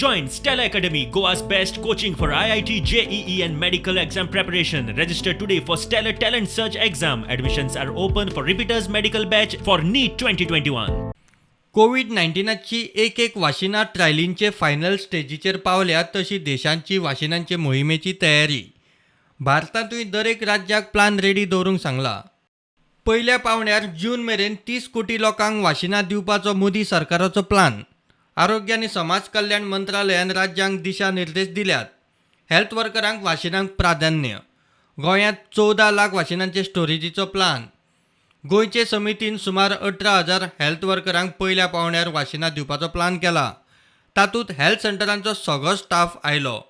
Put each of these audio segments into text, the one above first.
Join Stellar Academy, Goa's best coaching for IIT, JEE, and medical exam preparation. Register today for Stellar Talent Search exam. Admissions are open for repeaters medical batch for NEET 2021. Covid नायन्टिनाची एक एक वाशिनां ट्रायलींचे final स्टेजीचेर पावल्या तशी देशांची वाशिनांचे मोहिमेची तयारी. भारतांतूय दरेक राज्याक प्लान रेडी दवरूंक सांगला. पयल्या पावंड्यार जून मेरेन 30 कोटी लोकांक वाशिनां दिवपाचो मोदी सरकाराचो प्लान. आरोग्य आनी समाज कल्याण मंत्रालयान राज्यांक दिशा निर्देश दिल्यात. हेल्थ वर्करांक वाशिनांक प्राधान्य. गोंयांत 14 लाख वाशिनांचे स्टोरेजीचो प्लान. गोंयचे समितीन सुमार 18,000 हेल्थ वर्करांक पयल्या पावंड्यार वाशिनां दिवपाचो प्लान केला. तातूंत हेल्थ सेंटरांचो सगळो स्टाफ आयलो.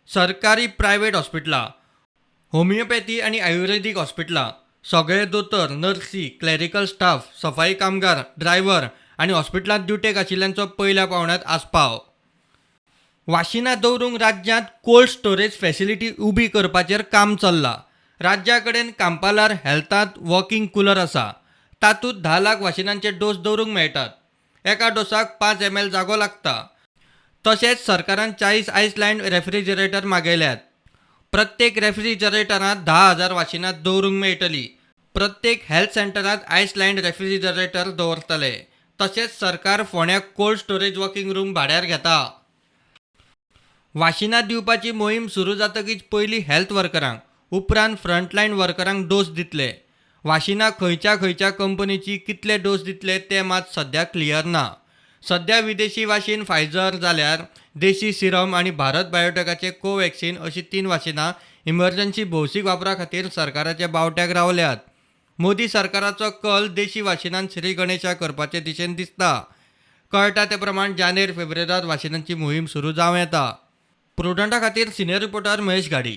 सरकारी प्रायवेट हॉस्पिटलां, होमिओपॅथी आनी आयुर्वेदीक हॉस्पिटलां, सगळे दोतोर, नर्सी, क्लॅरिकल स्टाफ, सफाई कामगार, ड्रायव्हर आनी हॉस्पिटलांत ड्युटेक आशिल्ल्यांचो पयल्या पावंड्यांत आस्पाव. वाशिनां दवरूंक राज्यांत कोल्ड स्टोरेज फॅसिलिटी उबी करपाचेर काम चल्लां. राज्या कडेन कांपालार हेल्थांत वॉकिंग कुलर आसा. तातूंत 10 लाख वाशिनांचे डोस दवरूंक मेळटात. एका डोसाक 5 ml जागो लागता. तशेंच सरकारान 40 आयस लायन रेफ्रिजरेटर मागयल्यात. प्रत्येक रेफ्रिजरेटरांत 10,000 वाशिनां दवरूंक मेळटली. प्रत्येक हेल्थ सेंटरांत आयस लायन रेफ्रिजरेटर दवरतले. तशेंच सरकार फोंड्यां कोल्ड स्टोरेज वॉकिंग रूम भाड्यार घेता. वाशिनां दिवपाची मोहीम सुरू जातकीच पयलीं हेल्थ वर्करांक, उपरांत फ्रंटलायन वर्करांक डोस दितले. वाशिनां खंयच्या खंयच्या कंपनीची कितले डोस दितले ते मात सद्या क्लियर ना. सद्या विदेशी वाशीन फायझर जाल्यार देशी सिरम आनी भारत बायोटेकाचे कोव्हॅक्सिन अशीं 3 वाशिनां इमर्जन्सी भौशीक वापरा खातीर सरकाराच्या बावट्याक रावल्यात. मोदी सरकाराचो कल देशी वाशिनान श्री गणेशा करपाचे दिशेन दिसता. कळटा ते प्रमाण जानेर फेब्रेरांत वाशिनांची मोहीम सुरू जावं येता. प्रुडंटा खातीर सिनियर रिपोर्टर महेश घाडी.